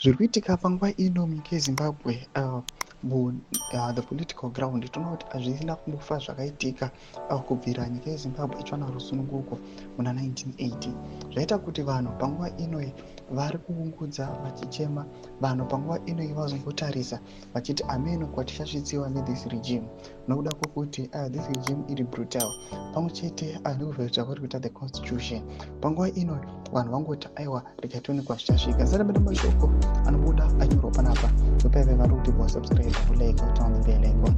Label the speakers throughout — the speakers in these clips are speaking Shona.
Speaker 1: Zviri kuitika panguva ino munyika yeZimbabwe, mu the political ground, toona kuti hazvisina kumbofa zvakaitika kubvira nyika yeZimbabwe ichiwana rusununguko muna 1980. Zvaita kuti vanhu panguva ino vari kuungudza vachichema. Vanhu panguva ino vazongotarisa vachiti ameno kwatichasvitsiwa nethis regime, nokuda kwokuti this regime iri brutal, pamwe chete nekuvhevheta kwari kuita the constitution. Panguva ino vanhu vangoti, "Aiwa, regai tione kwazvichasvika." Sati mashoko anobuda anyorwa panapa, ndopaive vari kuti wasubscribe, kulike, turn on the bell icon.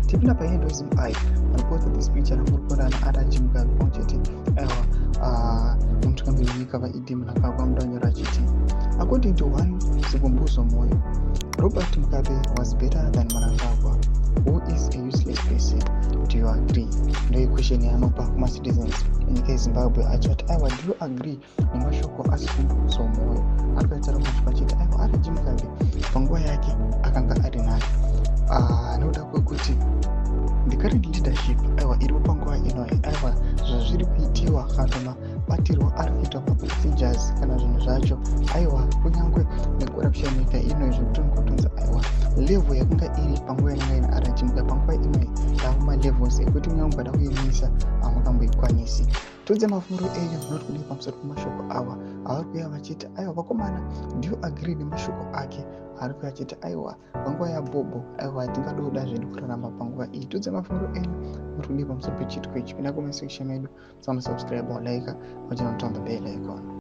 Speaker 1: Tipinda paendoism i vanoposta this picture ramuri kuona naRG Mugabe pamwe chete, aiwa, nemutungamiri wenyika vaED Mnangagwa. Mudanyora achiti, "According to one Sikumbuzo Moyo, Robert Mugabe was better than Mnangagwa, who is a useless person. Do you agree?" Ndoiquestion yaanopa kumacitizens enyika yeZimbabwe achati, "Aiwa, do you agree nemashoko aSikumbuzo Moyo?" Ari kuitaura mashoko achiti, aiwa, RG Mugabe panguva yake akanga ari nani, nekuda kwekuti the current leadership, aiwa, iripo panguva inoyi, aiwa, zvazviri kuitiwa kana mabatirwo ari kuitwa maprocedures kana zvinhu zvacho, aiwa, kunyange necorruption nyika ino, zvekuti kutonzi, aiwa, level yakanga iri panguva inanga ina RG Mugabe, panguva inoyi yava malevels ekuti kunyange ukada kuimisa hamukamboikwanisi. Tudze mafungiro enyu, munoti kudii pamusoro pemashoko awa avari kuuya vachiti, aiwa, vakomana, do you agree nemashoko ake ari kuuya achiti, aiwa, panguva yabhobho, aiwa, tingadoda zvedu kurarama panguva iyi? Tudze mafungiro enyu, muri kudii pamusoro pechiitiko ichi? Pinda comment section medu, samusubscribe, like, wachinoturn the bell icon.